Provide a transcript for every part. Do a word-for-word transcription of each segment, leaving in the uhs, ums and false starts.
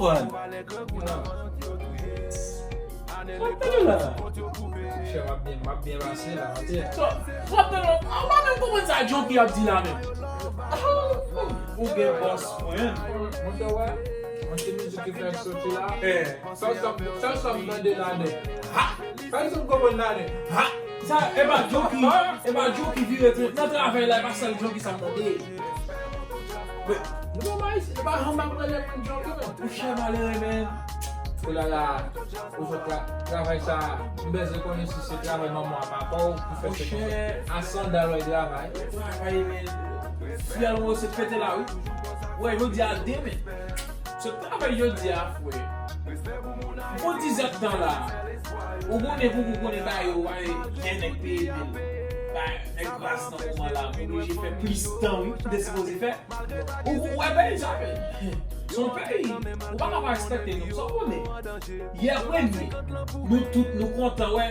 Sa w ap tande la? Monchè, m ap byen, m ap byen pase la, monchè. So, sa w ap tande la? Ou pa menm konprann sa Junkie ap di la menm. Ou gen bòs mwen. Monchè, wè, yon ti mizik ki fèk soti la. Eh. Sèl sa m, sèl sa m tande ladan. Ha! Sèl sa m konprann ladan. Ha! Sa, e pa Junkie, e pa Junkie vire tou. Nan travay la, e pa sèl Junkie sa m tande. Men, nou pa Ayisyen, e pa janm ap rele moun Junkie, men. Ou chè malere, men. Ou la la, ou fè tra-, travay sa, m bezwen konnen si se travay manman a papa w pou fè se konsa. A sandal w travay. Travay, men. Fyèl mwen se pete la, wi. Wè, jodi a demen. Se travay jodi a, frè. Bon dizèt tan la. Ou konnen pou ou konnen ba yo, ba gen nèg peye bil. Ba nèg gras nan moman la. Ou oblije fè plis tan, wi, ki te sipoze fè. Ou, ou wè peyi sa, men. Se yon peyi. Ou pa ka pa respekte nou. Sa w konnen. Yè premye. Nou tout, nou kontan, wè.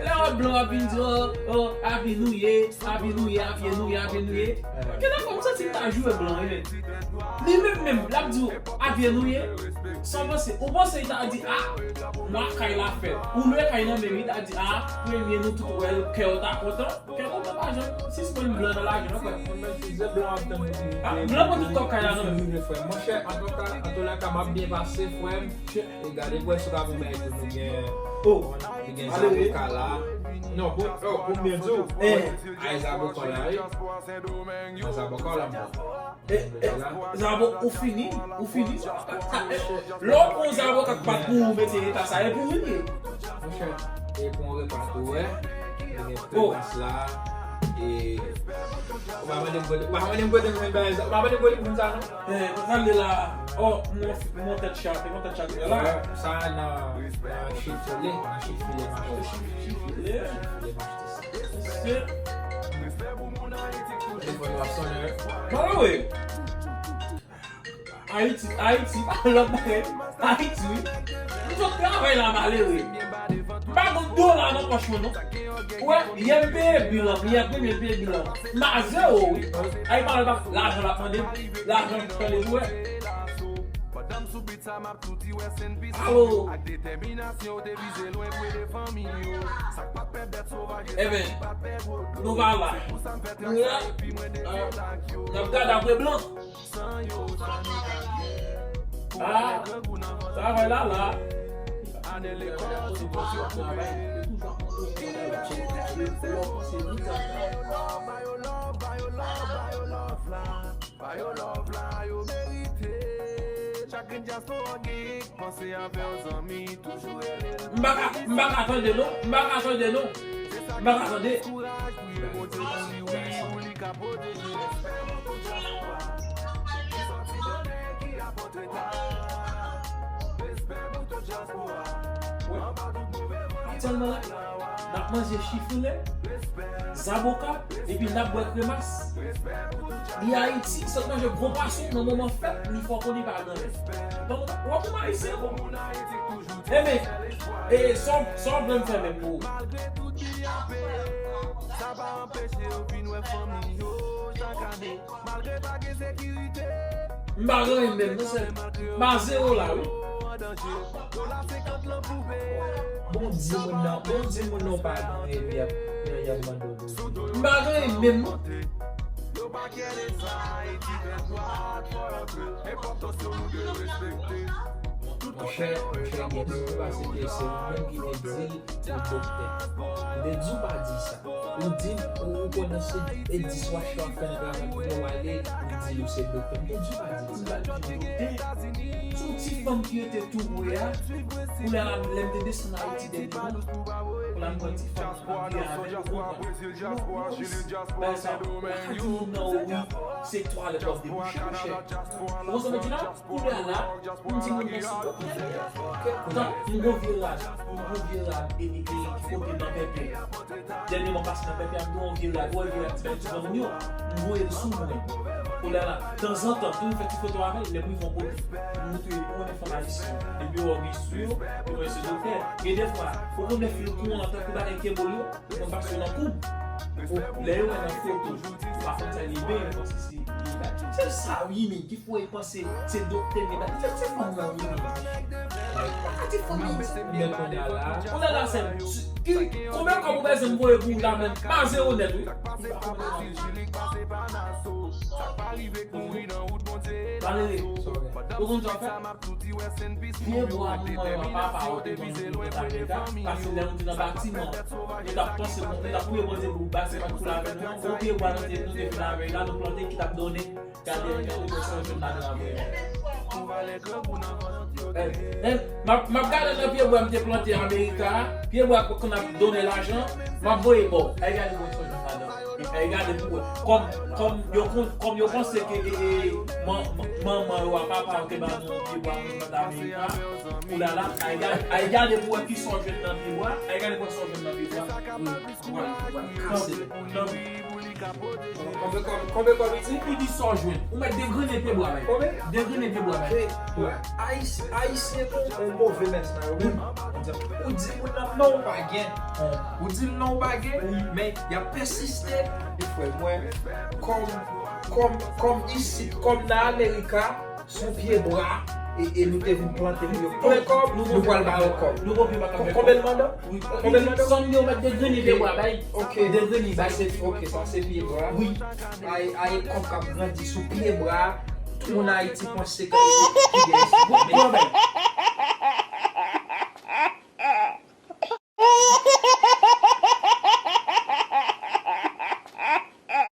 Lè w blan ap vin di, oh, oh, Happy New Year, Happy New Year, Happy New Year, Happy New Year. Gen nan fwa m santi m ta joure blan, wi, men. Li menm menm, l ap di w, Happy New Year. San panse, ou panse li ta di, ah, mwa kay la fèt. Ou lwe kay nan men, li ta di, ah, premye nou tout wè l, kè w ta kontan. Kè kontan pa janm sispann blan nan lajan, frè. Monchè, si se blan ap tann li, ah, blan pran tout kòb kay la nan men. Monchè, antouka, antouka, m ap byen pase, frè m. E gade pou wè si w ka pou bay tou nou gen. Oh. Li gen zaboka la. Non, pou, oh, pou m byen di w. Eh. Ay zaboka la, wi. Nan zaboka la, m bon. Eh, eh, zabo, ou fini, ou fini. Lè w pran zaboka k pa t pou ou mete eta sa, e pou ou li ye. Monchè, e pou yon repa tou, wè. Li gen kremas la. E, ou pa mande m kote, ou pa mande m kote m jwenn bagay sa, ou pa mande m kote m jwenn sa, non. Eh, sa l ye la, oh, mon, mon tèt chate, mon tèt chate la. Sa nan, nan Chifile, nan Chifile m achte sa. Chifile. Chifile m achte sa. Se. Telefòn w ap sonnen, wi. Malere. Ayiti, Ayiti, pa lòt bagay. Ayiti, wi. M sot travay la, malere. M pa gon dola nan pòch mwen, non. Ou wè, yè m peye bil lan, yè premye m peye bil lan. M a zewo, wi. Ay, pa, pa, lajan l ap mande m. Lajan l ap mande m, ou wè. Alo. Ebyen, nou pa la. Nou la. Ah, n ap gade apre blan. Ah, travay la la. M pa ka, m pa ka tande non, m pa ka tande non, m pa ka tande. Aktyèlman la, n ap manje chifile, zaboka, epi n ap bwè kremas. Li Ayiti, sot manje gwo pwason nan moman fèt, li fò konnen pa nan lè. Donk, w ap wè kòman Ayisyen bon. Ebyen, e, sa w, sa w vle m fè menm pou ou? M pa gen anyen menm, non, sè. M a zewo la, wi. Bon, di moun nan, bon, di moun nan w pa gen anyen, epi y ap, y ap mande w pou di. M pa gen anyen menm, non. Monchè, monchè, gen moun ki pase ke se ou menm ki te di l, ou doktè. M te di w pa di sa. Ou di m, ou, ou konnen se, e dis w ap fè nan travay pou yo ale, ou di yo se doktè. M te di w pa di sa. Ou pa di doktè. Se yon ti fanm ki rete tou pre a. Kounye a la, lè m te desann Ayiti dènyèman, kounye a m wè ti fanm ap viv avè l, ou konprann. Non, Moris, bagay sa, ou pa ka di moun nan, o wi, se twalèt w ap debouche, monchè. Ou konprann sa m di la? Kounye a la, m di moun nan sou kòk mwen. Tan, m gon vye rad, m gon vye rad, e, e, e, ki kote nan pèpè. Dènyèman, pase nan pèpè, m gon vye rad, wè vye rad ti bèl ti granmoun yo, m voye l sou mwen. Kounye a la, tanzantan, tou m fè ti foto avè l, lè m rive yon kote, m montre yon fanm ayisyen. Depi yo wè w gen sou yo, yo wè se doktè. Gen defwa, ou konn lè fil kouran an tankou bagay kenbe w yo, ou konn pase yo nan koub. Lè yo wè nan foto, pa konn sa li menm, yo panse se li bat. Se sa wi, men ki fò yo panse se doktè li bat. Se, se fanm nan wi, men. Pa di fanm nan. Men kounye a la. Kounye a la, se, ki, konbyen kòb ou bezwen m voye pou ou la menm? Pa zewo nèt, wi. Valere, ou konn sa w fè? Pye bwa manman yo a papa w te ban nou pou nou ta mete, paske lè nou te nan batiman, nou t ap panse, nou t ap priye Bondye pou l ba se pa pou l avè nou, non. Gwo pye bwa nou te, nou te fin avè l la, nou plante ki t ap donnen. Gade, gade, gade, sa yo jwenn ladan avè l. Eh, eh, m ap, m ap gade nan pye bwa m te plante Amerika a, pye bwa k ap donnen lajan, m ap voye ba w. Ay, gade, gade, sa yo jwenn ladan. Ay, gade pou wè. Kòm, kòm yo kon-, kòm yo panse ke, e, e, man-, man-, manman yo a papa yo te ba nou yon pye bwa pou nou plante Amerika. Kounye a la, ay gade, ay gade pou wè ki sa w jwenn nan pye bwa. Ay gade pou wè sa w jwenn nan pye bwa. Wi, wi, kase. Konbyen, konbyen, konbyen kòb li di? Li di sa w jwenn. Ou mèt degrennen pye bwa bay. Konbyen? Degrennen pye bwa bay. Ayisyen, Ayisyen tou, yon move mès nan yo. Wi. Ou di moun nan non, ou pa gen. Ou di l non, ou pa gen, men y ap pèsiste. Li frè mwen, kòm, kòm, kòm isit, kòm nan Amerika, sou pye bwa, e, e nou te vin plante pou yo. Konbyen kòb, nou pral ba yo kòb. Konbyen l mande? Wi. Konbyen l mande? Sòm yo mèt degrennen pye bwa bay. Ok. Degrennen bay. Sa se, ok, sa se pye bwa. Wi. Ay, ay, kòb k ap grandi sou pye bwa. Tout moun Ayiti panse ke ki gen espwa. Bon, bon, bay.